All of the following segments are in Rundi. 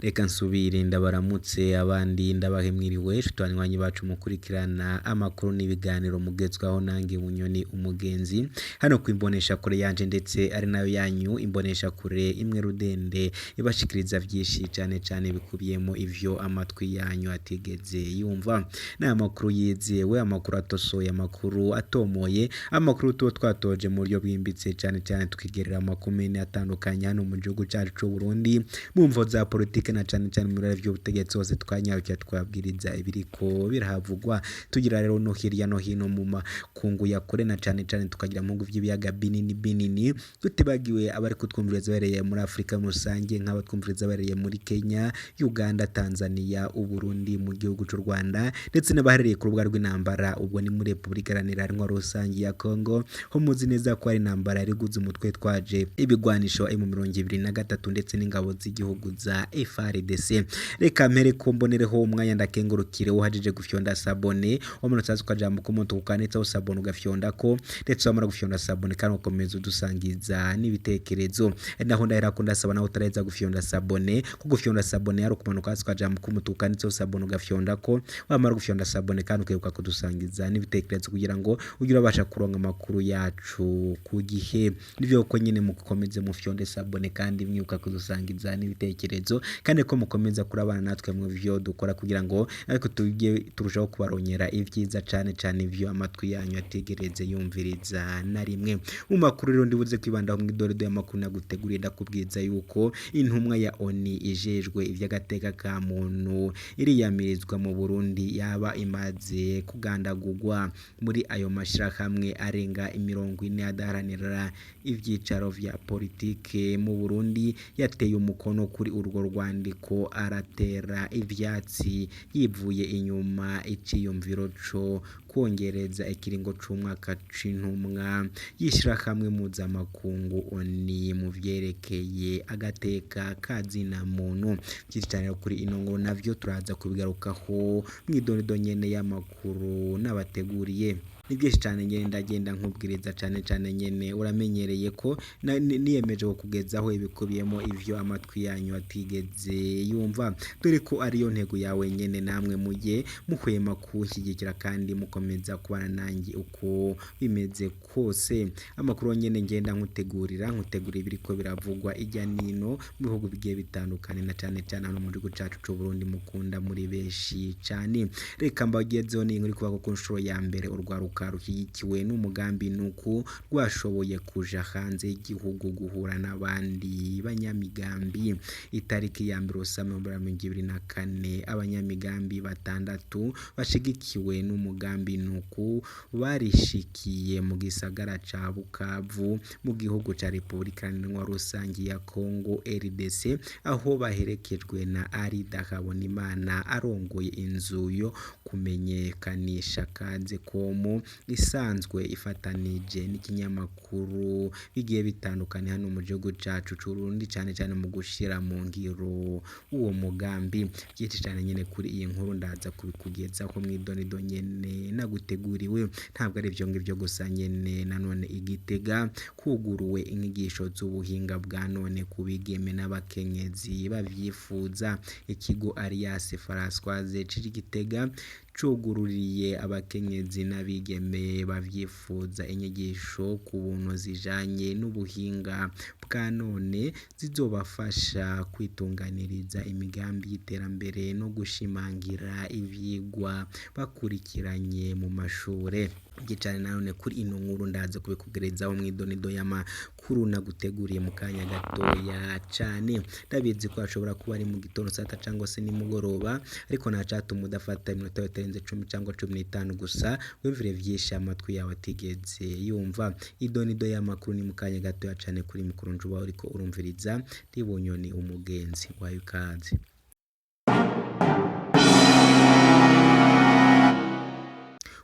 Reka nsubire ndabaramutse abandi ndabahe mwiriwe nshuti banywanyi bacu mukurikirana amakuru n'ibiganiro mugezwaho nange Bunyoni umugenzi hano ku imboneshakure yanje ndetse ari nayo yanyu imboneshakure imwe rudende ibashikiriza vyinshi cane cane bikubiyemo ivyo amatwi yanyu atigeze yumva. Ni amakuru yizewe, amakuru atosoye, amakuru atomoye, amakuru tuba twatoje mu buryo bwimbitse cane cane tukigerera amakomine atandukanye hano mu gihugu cacu c'Uburundi mu mvo za politike na cane cane mu birere vy'ubutegetsi hose twanyarukira twabwiriza ibiriko birahavugwa tugira rero no hirya no hino mu makungu ya kure na cane cane tukagira mu bihugu vy'ibiyaga binini binini tutibagiwe abari kutwumviriza bahereye muri Afrika muri rusange nk'abatwumviriza bahereye muri Kenya, Uganda, Tanzania, Uburundi mu gihugu c'u Rwanda ndetse n'abaherereye ku rubuga rw'intambara ubwo ni muri Repubulika Iharanira Intwaro Rusangi ya Congo ho muzi neza ko ari intambara yariguze umutwe twaje ibigwanisho M23 ndetse n'ingabo z'igihugu za FARDC. Reka mpere ko mbonereho umwanya ndakengurukire uhajije gufyonda sabone wamanutse hasi ukajambo k'umutuku kanditseho sabone ugafyondako ndetse wamara gufyonda sabone kandi ugakomeza udusangiza n'ibitekerezo. Ari naho ndahera ko ndasaba nawe utaraheza gufyonda sabone ko gufyonda sabone ari ukumanuka hasi ukajambo k'umutuku kanditseho sabone ugafyondako wamara gufyonda sabone kandi ukibuka kudusangiza n'ibitekerezo kugira ngo ujye urabasha kuronka amakuru yacu ku gihe. Nivyo koko nyene mukomeze mufyonde sabone kandi mwibuka kudusangiza n'ibitekerezo kandi ko mukomeza kurabana natwe mu vyo dukora kugira ngo ariko tujye turushaho kubaronyera ivyiza cane cane ivyo amatwi yanyu ategereze yumviriza na rimwe. Mu makuru rero ndibuze kwibandaho mw'idoredo y'amakuru naguteguriye ndakubwiza yuko intumwa ya ONU ijejwe ivy'agateka ka muntu iriyamirizwa mu Burundi yaba imaze kugandagurwa muri ayo mashirahamwe arenga 40 adaharanira ivyicaro vya politike mu Burundi yateye umukono kuri urwo rwandiko aratera ivyatsi yivuye inyuma iciyumviro co kwongereza ikiringo c'umwaka c'intumwa y'ishirahamwe mpuzamakungu ONU mu vyerekeye agateka ka zina muntu. Vyinshi cane rero kuri ino nkuru navyo turaza kubigarukaho mw'idonido nyene y'amakuru nabateguriye. Ni byinshi cane nyene ndagenda nkubwiriza cane cane nyene uramenyereye ko niyemeje kukugezaho ibikubiyemo ivyo amatwi yanyu atigeze yumva dore ko ariyo ntego yawe nyene namwe mujye muhwema kunshyigikira kandi mukomeza kubana nanjye uko bimeze kose. Amakuru nyene ngenda nkutegurira nkutegura ibiriko biravugwa ijya nino mu bihugu bigiye bitandukanye na cane cane hano mu gihugu cacu c'u Burundi mukunda muri benshi cane. Reka mbagezeho n'inkuru iri kubaho ku nshuro ya mbere urwaruka rushyigikiwe n'umugambi nuku rwashoboye kuja hanze y'igihugu guhura n'abandi banyamigambi. Itariki ya mbere Rusama 2024 abanyamigambi batandatu bashigikiwe n'umugambi nuku barishikiye mu gisagara ca Bukavu mu gihugu ca Repubulika Iharanira Rusangi ya Congo RDC aho baherekejwe na Arida Habonimana arongoye inzu yo kumenyekanisha Kaze com isanzwe ifatanije n'ikinyamakuru bigiye bitandukanye hano mu gihugu cacu c'Uburundi cane cane mu gushira mu ngiro uwo mugambi. Vyinshi cane nyene kuri iyi nkuru ndaza kubikugezaho mw'idonido nyene naguteguriwe ntabwo ari ivyo ngivyo gusa nyene nanone i Gitega huguruwe inyigisho z'ubuhinga bwa none ku bigeme n'abakenyezi bavyifuza. Ikigo Alias Françoise c'i Gitega cugururiye abakenyezi n'abigeme bavyifuza inyigisho ku buntu zijanye n'ubuhinga bwa none zizobafasha kwitunganiriza imigambi y'iterambere no gushimangira ivyigwa bakurikiranye mu mashure. Vyinshi nanone kuri ino nkuru ndaza kubikugerezaho mw'idonido y'amakuru naguteguriye mu kanya gatoya cane. Ndabizi ko hashobora kuba ari mu gitondo saa sita cangwa se nimugoroba ariko ntacatuma udafata iminota itarenze 10 cangwa 15 gusa wiyumvire vyinshi amatwi yawe atigeze yumva. Idonido y'amakuru ni mu kanya gatoya cane kuri mikoro njuba uriko urumviriza ndi Bunyoni umugenzi wawe ikaze.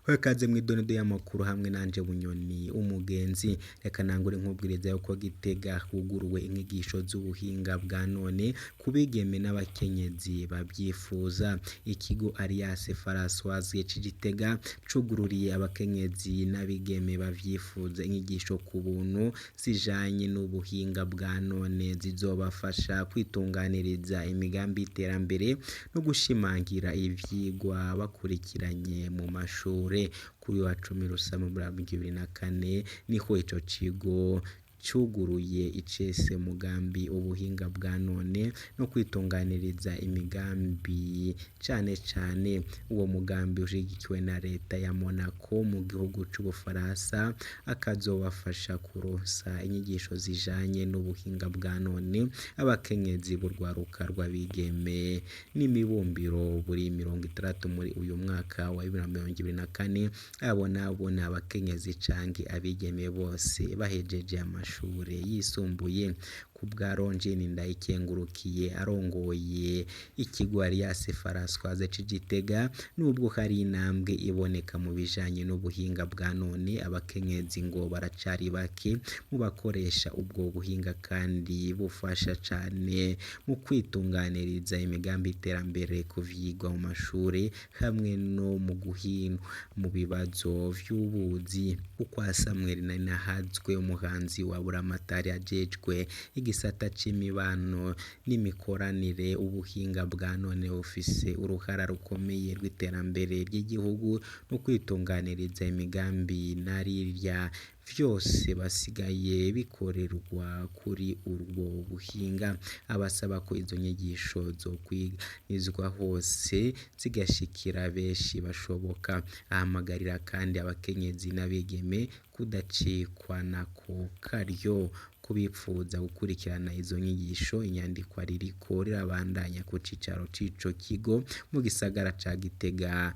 Wekaze mw'idonedo y'amakuru hamwe nanje Bunyoni umugenzi. Reka nangure nkubwiriza yuko Gitega huguruwe inyigisho z'ubuhinga bwa none ku bigeme n'abakenyezi babyifuza. Ikigo Alias Françoise c'i Gitega cugururiye abakenyezi n'abigeme bavyifuza inyigisho ku buntu zijanye n'ubuhinga bwa none zizobafasha kwitunganiriza imigambi y'iterambere no gushimangira ivyigwa bakurikiranye mu mashure. Kuri wa 10 Rusama muri 2024 niho ico kigo cuguruye icese mugambi ubuhinga bwa none no kwitunganiriza imigambi, cane cane uwo mugambi ushigikiwe na leta ya Monaco mu gihugu c'Ubufaransa, akazobafasha kuronsa inyigisho zijanye n'ubuhinga bwa none abakenyezi b'urwaruka rw'abigeme n'imibumbiro buri 60 muri uyu mwaka wa 2024. Abo nabo ni abakenyezi canke abigeme bose bahejeje amashure yisumbuye. Kubwa Rongine Ndayikengurukiye arongoye ikigo Alias Françoise c'i Gitega, nubwo hari intambwe iboneka mu bijanye n'ubuhinga bwa none, abakenyezi ngo baracari bake mu bakoresha ubwo buhinga kandi bufasha cane mu kwitunganiriza imigambi y'iterambere ku vyigwa mu mashure hamwe no mu guhinwa mu bibazo vy'ubuzi. Ukwa Samuel Ninahazwe, umuhanzi wa Buramatari ajejwe igisata c'imibano n'imikoranire, ubuhinga bwa none bufise uruhara rukomeye rw'iterambere ry'igihugu no kwitunganiriza imigambi narirya vyose basigaye bikorerwa kuri urwo buhinga. Abasaba ko izo nyigisho zokwigizwa hose zigashikira benshi bashoboka. Ahamagarira kandi abakenyezi n'abigeme kudacikwa nako karyo kubipfuza gukurikirana izo nyigisho. Inyandikwa ririko rirabandanya ku cicaro c'ico kigo mu gisagara ca Gitega,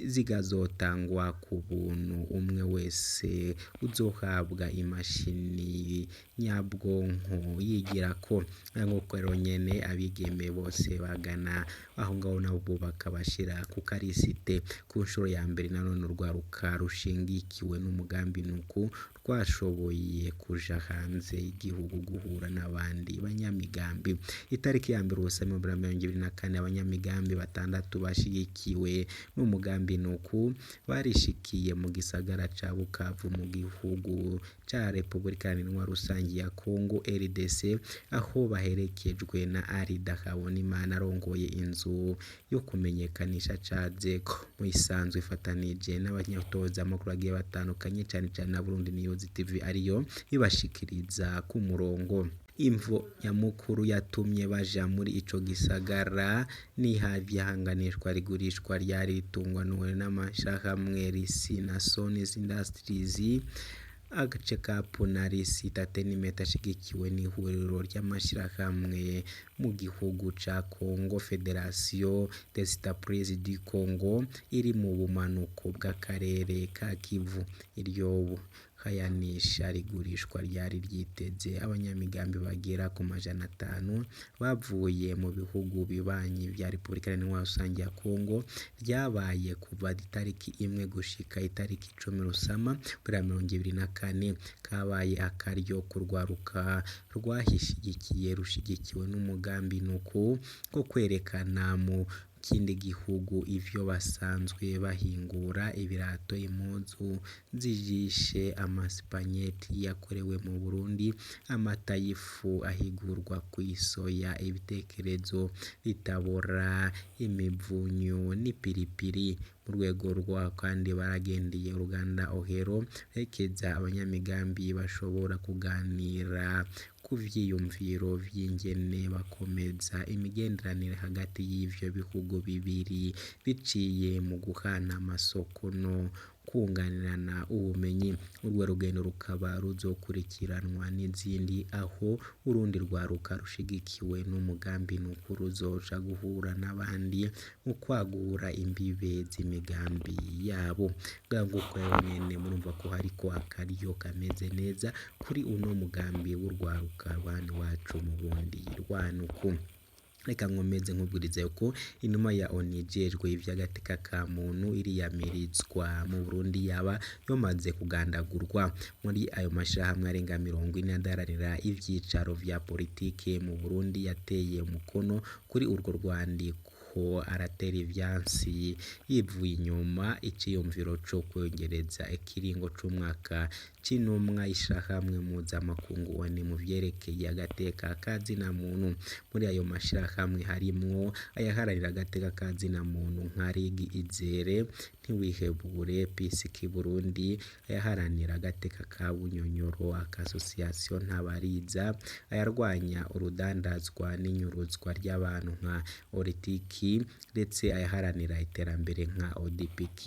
zikazotangwa ku buntu. Umwe wese uzohabwa imashini nyabwonko yigirako. Nk'uko rero nyene abigeme bose bagana aho ngaho nabo bakabashira ku karisite. Ku nshuro ya mbere nanone urwaruka rushingikiwe n'umugambi nuku rwashoboye kuja hanze y'igihugu guhura n'abandi banyamigambi. Itariki ya 1 Rusama 2024 abanyamigambi batandatu bashigikiwe n'umugambi nuku barishikiye mu gisagara ca Bukavu mu gihugu ca Republika Iharanira Rusangi ya Congo RDC, aho baherekejwe na Arida Habonimana arongoye inzu yo kumenyekanisha Cazeko mu isanzwe ifatanije n'abanyatozamakuru bagiye batandukanye cane cane na Burundi News TV ariyo ibashikiriza ku murongo. Imvo nyamukuru yatumye baja muri ico gisagara ni havyahanganishwa rigurishwa ryari ritungwanuwe n'amashirahamwe Risi na Sony Industries, agace ka Ponarisi Entertainment ashigikiwe n'ihuriro ry'amashirahamwe mu gihugu ca Congo Federation des Entreprises du Congo iri mu bumanuko bw'akarere ka Kivu. Iryo hayanisha rigurishwa ryari ryiteze abanyamigambi bagera ku 500 bavuye mu bihugu bibanyi vya Republika Iharanira Rusangi ya Congo. Ryabaye kuva itariki 1 gushika itariki 10 Rusama 2024. Kabaye akaryo kurwaruka rwahishigikiye rushigikiwe n'umugambi nuku ko kwerekana mu kindi gihugu ivyo basanzwe bahingura: ibirato, impuzu zijishe, amasipanyeti yakorewe mu Burundi, amata y'ifu ahigurwa kw'isoya, ibitekerezo bitabora, imivunyu n'ipiripiri. Mu rwego rwa kandi baragendeye uruganda Ohero rekeza abanyamigambi bashobora kuganira ku vyiyumviro vy'ingene bakomeza imigenderanire hagati y'ivyo bihugu bibiri biciye mu guhana amasoko no kunganirana ubumenyi. Urwo rugendo rukaba ruzokurikiranwa n'izindi, aho urundi rwaruka rushigikiwe n'umugambi nuku ruzoja guhura n'abandi mu kwagura imbibe z'imigambi yabo. Nguko rero nyene murumva ko hariko akaryo kameze neza kuri uno mugambi w'urwaruka rwa hano iwacu mu Burundi rwa nuku. Reka nkomeze nkubwiriza yuko inuma ya ONU ijejwe ivy'agateka ka muntu iriyamirizwa mu Burundi yaba yomaze kugandagurwa. Muri ayo mashirahamwe arenga 40 adaharanira ivyicaro vya politike mu Burundi yateye umukono kuri urwo rwandiko, aratera ivyansi yivuye inyuma iciyumviro co kwongereza ikiringo c'umwaka c'intumwa y'ishirahamwe mpuzamakungu ONU mu vyerekeye agateka ka zina muntu. Muri ayo mashirahamwe harimwo ayaharanira agateka ka zina muntu nka Ligi Izere, Ntiwihebure, PCK Burundi, ayaharanira agateka ka Bunyonyoro, Association Ntabariza, ayarwanya urudandazwa n'inyuruzwa ry'abantu nka Politiki, ndetse ayaharanira iterambere nka ODPK,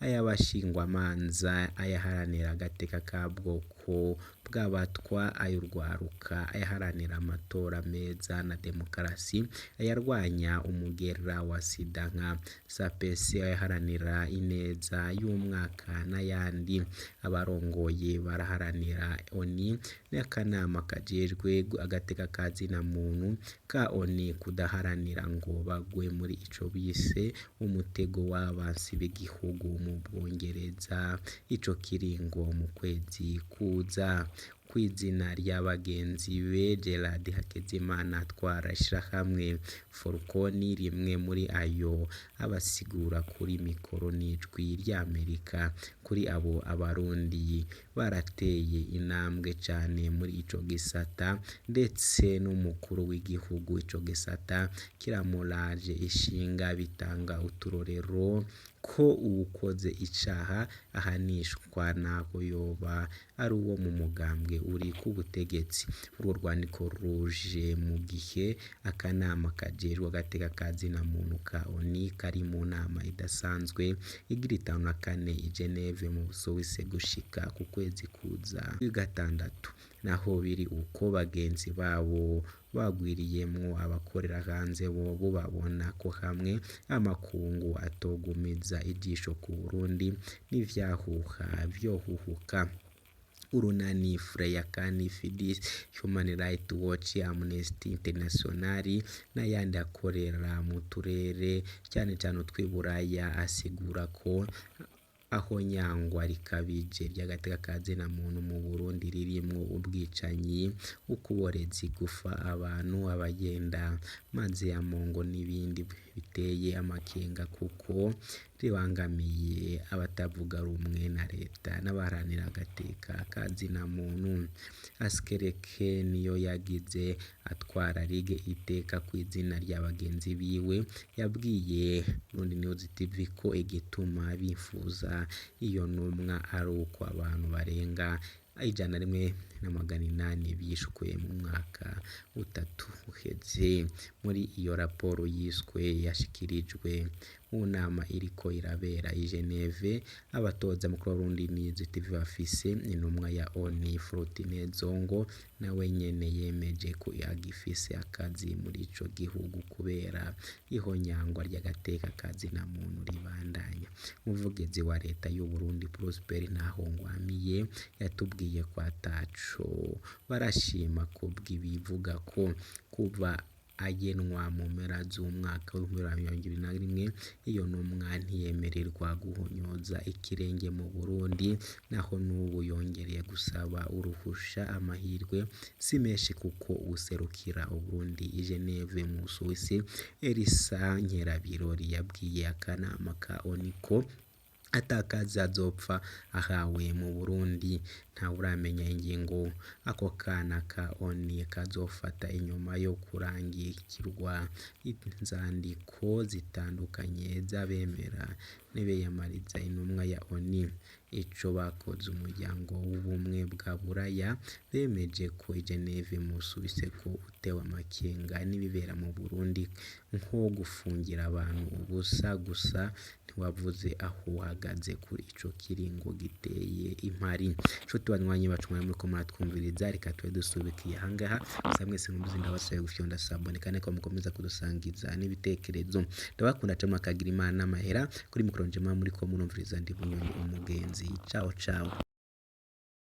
ay'abashingwamanza, ayaharanira agateka ka bwoko bw'abatwa, ay'urwaruka, ayaharanira amatora meza na demokarasi, ayarwanya umugera wa sida nka SAPS, ayaharanira ineza y'umwaka n'ayandi. Abarongoye baraharanira ONU n'akanama kajejwe agateka ka zina muntu ka ONU kudaharanira ngo bagwe muri ico bise umutego w'abansi b'igihugu mu Bwongereza ico kiringo mu kwezi kuza. Kw'izina rya bagenzi be, Gerard Hakizimana atwara ishirahamwe Forukoni, rimwe muri ayo abasigura kuri mikoro n'Ijwi ry'Amerika. Kuri abo, Abarundi barateye intambwe cane muri ico gisata, ndetse n'umukuru w'igihugu ico gisata kiramuraje ishinga, bitanga uturorero ko uwukoze icaha ahanishwa naho yoba ari uwo mu mugambwe uri ku butegetsi. Urwo rwandiko ruje mu gihe akanama kajejwe agateka ka zina muntu ka ONU kari mu nama idasanzwe igira 54 i Geneve mu Busuwisi gushika ku kwezi kuza gatandatu. Naho biri uko, bagenzi babo bagwiriyemwo abakorera hanze bobo babona ko hamwe amakungu atogumiza ijisho ku Burundi n'ivyahuha vyohuhuka. Urunani Freya Fidis, Human Rights Watch, Amnesty International n'ayandi akorera mu turere cyane cyane utw'iburaya asigura ko ahonyangwa rikabije ry'agateka ka zina muntu mu Burundi ririmwo ubwicanyi, ukuboreza igufa abantu, abagenda mazi ya mongo n'ibindi biteye amakenga, kuko ribangamiye abatavuga rumwe na leta n'abaharanira agateka ka zina muntu. Askereke niyo yagize atwara Ligue Iteka kw'izina rya bagenzi biwe, yabwiye Burundi News TV ko igituma bifuza iyo ntumwa ari uko abantu barenga 108 bishwe mu mwaka utatu uheze. Muri iyo raporo yiswe yashikirijwe mu nama iriko irabera i Geneve, abatoza mukuru wa Burundi News TV bafise intumwa ya ONU Fortune Zongo, nawe nyene yemeje ko agifise akazi muri ico gihugu kubera ihonyangwa ry'agateka ka zina muntu ribandanya. Umuvugizi wa leta y'u Burundi Prosper Ntahongwamiye yatubwiye ko ataco barashima kubw'ibivuga ko kuva agenwa mu mpera z'umwaka w'2021 iyo ntumwa ntiyemererwa guhonyoza ikirenge mu Burundi, naho n'ubu yongereye gusaba uruhusha. Amahirwe si menshi kuko uwuserukira Uburundi i Geneve mu Busuwisi Elisa Nkerabirori yabwiye akanama ka ONU ko atakazi azopfa ahawe mu Burundi. Ntawuramenya ingingo ako kana ka ONU kazofata inyuma yo kurangikirwa inzandiko zitandukanye z'abemera n'ibiyamariza intumwa ya ONU. Ico bakoze, umuryango w'ubumwe bwa Buraya bemeje ko i Geneve mu Busuwisi ko utewe amakenga n'ibibera mu Burundi nko gufungira abantu ubusa, gusa ntiwavuze aho uhagaze kuri ico kiringo giteye impari. Nshuti banywanyi bacu mwari muriko muratwumviriza, reka tube dusubikiye ahangaha. Gusa mwese nkumbuzi ndabasaba gufyonda s'abonner kandi ko mukomeza kudusangiza n'ibitekerezo. Ndabakunda cane, makagira Imana n'amahera. Kuri mikoro njema muriko murumviriza ndi Bunyoni umugenzi. Ciao ciao.